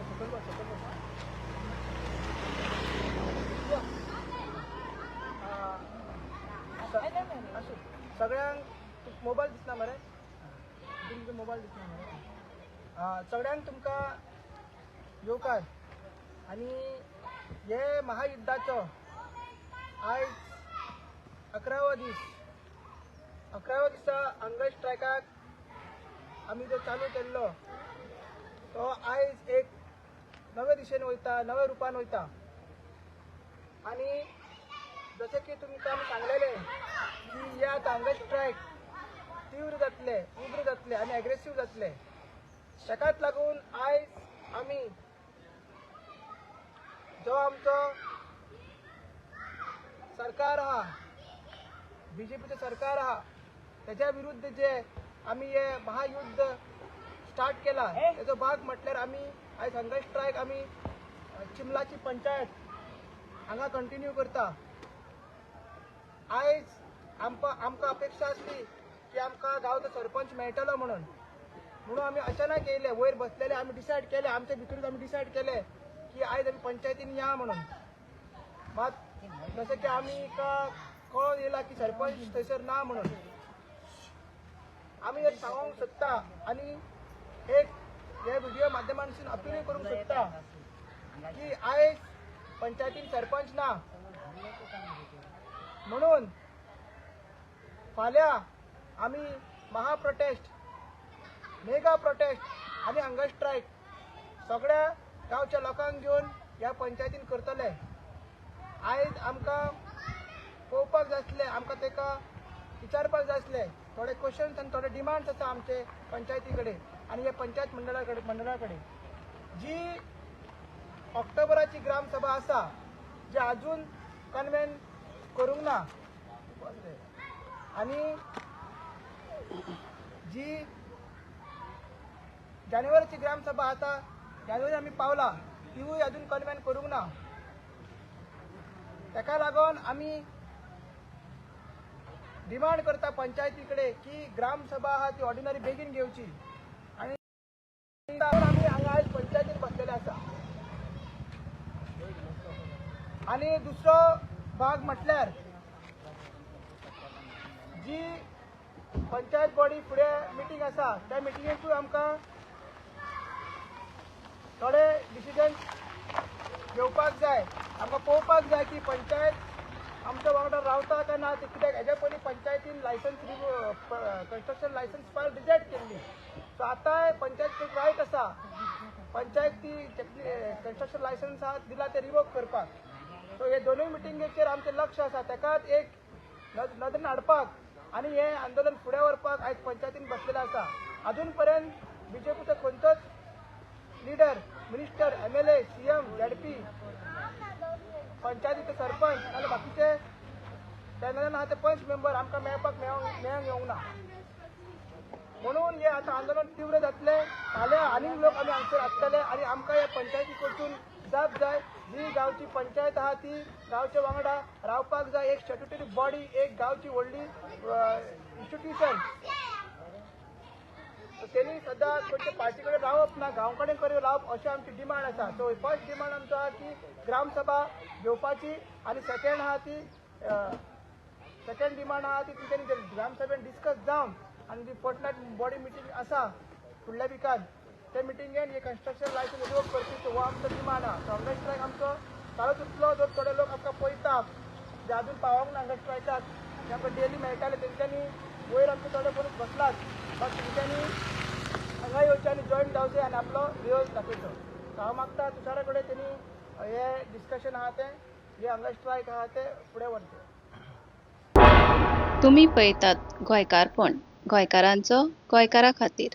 सकयल बस, सकयल बस. आसूं, सगळ्यांक मोबायल दिसना मरे? तुमचो मोबायल दिसना मरे? सगळ्यांक तुमकां येवकार. आनी हे महायुद्धाचो आयज 11वो दीस. 11व्या दिसा हंगर स्ट्रायकाक आमी जो चालू केल्लो तो आयज एक नवे दिशेन वयता, नव्या रुपान वयता. आनी जशें की तुमकां आमी सांगलेलें की हे आतां हंगर स्ट्रायक तीव्र जातले, उग्र जातले आनी एग्रेसीव जातले. ताकाच लागून आयज आमी जो आमचो सरकार आहा, बीजेपीचो सरकार आहा, तेज्या विरुद्ध जे आमी हे महायुद्ध स्टार्ट केला तेजो भाग म्हटल्यार आमी आयज हंगर स्ट्रायक आमी चिंबलाची पंचायत हांगा कंटिन्यू करता. आयज आमकां अपेक्षा आसली की आमकां गांवचो सरपंच मेळटलो म्हणून, म्हणून आमी अचानक येयले, वयर बसलेले आमी डिसायड केले, आमच्या भितरूच आमी डिसायड केले की आयज आमी पंचायतीन या म्हणून. मात जशें की आमी कळोन येयला की सरपंच थंयसर ना म्हणून, आमी एक सांगूंक सोदता आनी एक हे व्हिडिओ माध्यमांतसून अपीलूय करूंक सोदता की आयज पंचायतीन सरपंच ना म्हणून फाल्यां आमी महाप्रोटेस्ट, मेगा प्रोटेस्ट आनी हंगर स्ट्रायक सगळ्या गांवच्या लोकांक घेवन ह्या पंचायतीन करतले. आयज आमकां पळोवपाक जाय आसलें, आमकां ताका विचारपाक जाय आसलें, थोडे क्वेश्चन्स आनी थोडे डिमांड्स आसा आमचे पंचायती कडेन आनी ह्या पंचायत मंडळा कडेन. जी ऑक्टोबराची ग्रामसभा आसा जी अजून कन्वेन करूंक ना आनी जी जानेवारीची ग्रामसभा आतां जानेवारी आमी पावला तिवूय अजून कन्वेन करूंक ना. ताका लागून आमी डिमांड करता पंचायती कडेन की ग्रामसभा आहा ती ऑर्डिनरी बेगीन घेवची. आनी आमी हांगा आयज पंचायतीन बसलेले आसा. आनी दुसरो भाग म्हटल्यार जी पंचायत बॉडी फुडें मिटींग आसा त्या मिटिंगेकूय आमकां थोडे डिसिजन घेवपाक जाय. आमकां पळोवपाक जाय की पंचायत आमच्या वांगडा रावता काय ना ते, कित्याक हेज्या पयलीं पंचायतीन licence construction licence file reject केल्ली. सो आतां पंचायत रायट आसा पंचायत ती कन्स्ट्रक्शन लायसन्स आहा दिला ते रिवोक करपाक. सो हे दोनूय मिटिंगेचेर आमचें लक्ष आसा, ताकाच एक नदरेन हाडपाक आनी हें आंदोलन फुडें व्हरपाक आयज पंचायतीन बसलेलें आसा. अजून पर्यंत बीजेपीचो खंयचोच leader, minister, MLA, CM, ZP, पंचायतीचे सरपंच आनी बाकीचे पॅनलान आहा ते पंच मेंबर आमकां मेळपाक मेळोंक येवंक ना. म्हणून हे आतां आंदोलन तीव्र जातलें. फाल्यां आनीक लोक आमी हांगसर हाडटले आनी आमकां ह्या पंचायती कडसून जाप जाय. जी गांवची पंचायत आहा ती गांवच्या वांगडा रावपाक जाय, एक स्टॅट्युटरी बॉडी, एक गांवची व्हडली इन्स्टिट्यूशन. तेणी सद्दां खंयच्या पार्टी कडेन रावप ना, गांव कडेन कडेन रावप अशें आमची डिमांड आसा. सो फर्स्ट डिमांड आमचो आहा की ग्रामसभा घेवपाची आनी सेकेंड आहा ती सेकेंड डिमांड आहा ती तेंच्यांनी ग्रामसभेन डिस्कस जावन आनी जी फोर्टनायट बॉडी मिटींग आसा फुडल्या विकान त्या मिटिंगेन हे कन्स्ट्रक्शन लायसन्स रिवोक करची, हो आमचो डिमांड आहा. सो हंगर स्ट्रायक आमचो चालूच उरतलो. जो थोडे लोक आमकां पळयता जे अजून पावोंक ना हंगर स्ट्रायकाक, जे आमकां डेली मेळटाले तेंच्यांनी वयर आमचे थोडे मनीस बसलात, बट तेंच्यांनी हांगा येवचें आनी जॉयन जावचें आनी आपलो विरोध दाखयचो. सो हांव मागता तुषारा कडेन तेणी हे डिस्कशन आहा तें, हे हंगर स्ट्रायक आहा तें फुडें व्हरचें. तुमी पळयतात गोंयकारपण, गोंयकारांचो गोंयकारा खातीर.